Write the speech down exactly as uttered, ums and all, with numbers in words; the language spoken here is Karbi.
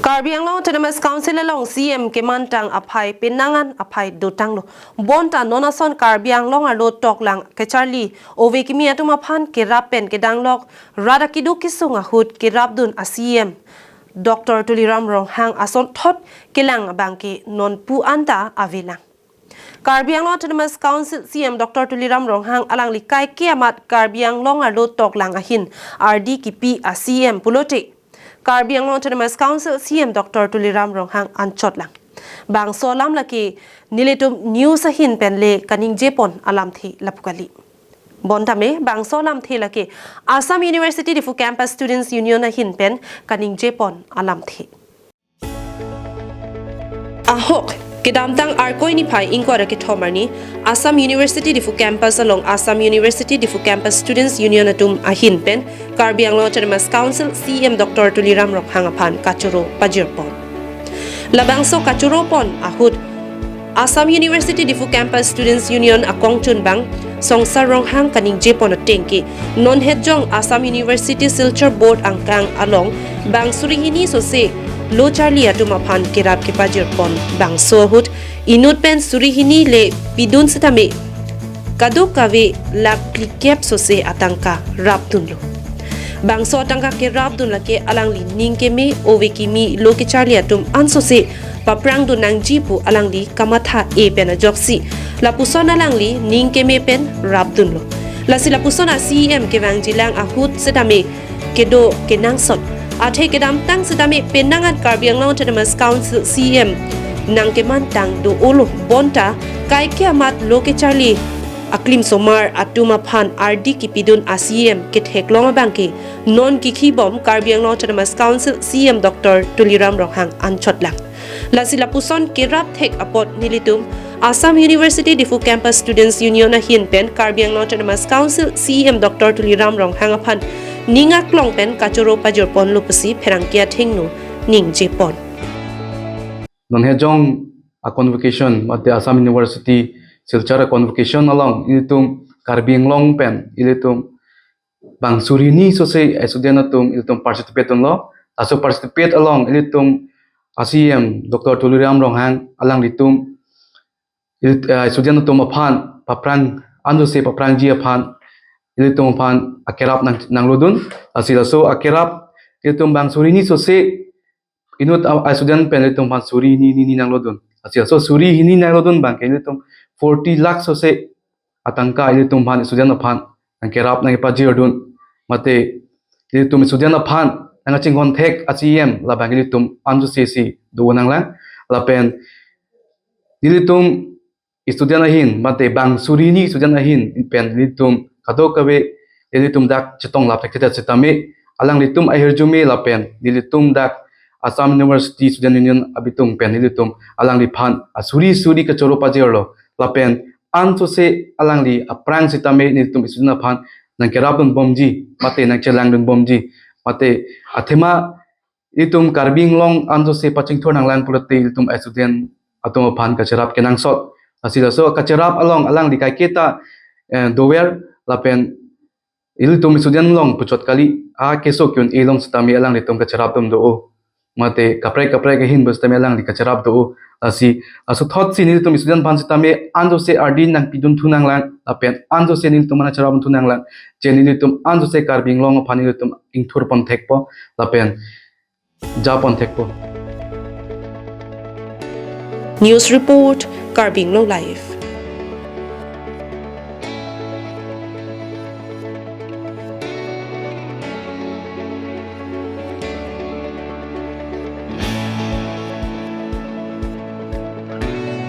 Karbi Anglong Autonomous Council along C M kemantang aphai penang an aphai dotanglo. Bonta non ason Karbi Anglong arlo toklang kecharli ove kimi atum aphan kerap pen kedanglok rat akeduk kesung ahut kerapdun a C M Doctor Tuliram Ronghang asonthot kelang abangke nonpu anta avelang. Karbi Anglong Autonomous Council C M Doctor Tuliram Ronghang alangli kaike amat Karbi Anglong arlo toklang ahin ardi kipi a C M pulote Karbi Anglong Autonomous Council C M Doctor Tuliram Ronghang anchotlang. Bangso alam lake nelitum news ahin pen le kaningjepon alamthe lapu kali. Bonta me bangso alamthe lake Assam University Diphu Campus Students Union ahin pen kaningjepon alamthe. Ahok, kedamtang Arkoi niphai ingkoi ra kethom arni, Assam University Diphu Campus along Assam University Diphu Campus Students Union atum ahin pen Karbi Anglong Autonomous Council C M Doctor Tuliram Ronghang aphan kachoro pajirpon. Labangso kachoropon ahut Assam University Diphu Campus Students Union akongchunbang Songsar Ronghang kaningjepon ateng ke non hetjong Assam University Silchar Board angkang along bang suri hini sose lo charli atum aphan kerap kepajirpon bangso ahut inut pen suri hini le pidun setame kadokave lakh phlikep sose atangka rapdunlo. Bangso atangka kerapdun lake alangli ning keme ove kimi lo kecharli atum ansose paprangdun nangji pu alangli kamatha-e pen ajoksi lapuson alangli ning keme pen rapdunlo. Lasi lapuson a C M kevangjilang ahut setame kedo kenangsot. Athe kedamtang setame penang an Karbi Anglong Autonomous Council C M nangkemantang do-olo bonta kaike amat lo kecharli aklimsomar atum aphan ardi kipidun a C M ketheklong abangke non kikhibom Karbi Anglong Autonomous Council C M Doctor Tuliram Ronghang anchotlang. Lasi lapuson kerap thek apot nelitum Assam University Diphu Campus Students Union ahin pen Karbi Anglong Autonomous Council C M Doctor Tuliram Ronghang aphan ning aklong pen kachoro pajirponlo pusi pherangke athengno ningjepon. Non hetjong a convocation mate Assam University Silchar a convocation along ilitum Karbi Anglong pen ilitum bang suri hini sose student atum ilitum participate dunlo. Laso participate along ilitum a C M Doctor Tuliram Ronghang alanglitum il-, eh, student atum aphan paprang ansose paprangji aphan ilitum aphan akerap nang, nanglodun. Lasi laso akerap ilitum bang suri hini sose inut a, a student pen ilitum aphan suri hini hini nanglodun. Lasi laso suri hini nanglodun abangke ilitum forty lakh sose atangka ilitum aphan student aphan nangkerap nangpajirdun. Mate ilitum student aphan nangchinghon thek a C M labang ilitum ansose si do nanglang. Lapen ilitum student ahin mate bang suri hini student ahin pen ilitum kadokave ilitum dak chetong lap thek thek setame alanglitum ahirjume lapen ilitum dak Assam University Student Union abitung pen ilitum alangliphan a suri suri kachoro pajirlo. Lapen ansose alangli aprang setame nelitum student aphan nangkerapdun bomji mate nangchelangdun bomji mate athema ilitum Karbi Anglong ansose pachingthur nanglang pulote ilitum student atum aphan kacherap kenangsot. Lasi laso kacherap along alangli kaiketa, eh, dover lapen ilitum student along puchot kali a keso kyun elong setame alanglitum kacherap atum do-o. Mate kaprek kaprek ahin bus setame alangli kacherap do-o. Lasi asonthotsi nelitum student aphan setame ansose ardi nangpidun thu nanglang lapen ansose nelitum aphan cherap thu nanglang. Je nelitum ansose Karbi Anglong aphan nelitum ingthurpon thekpo lapen japon thekpo. News report, Karbi Anglong Live.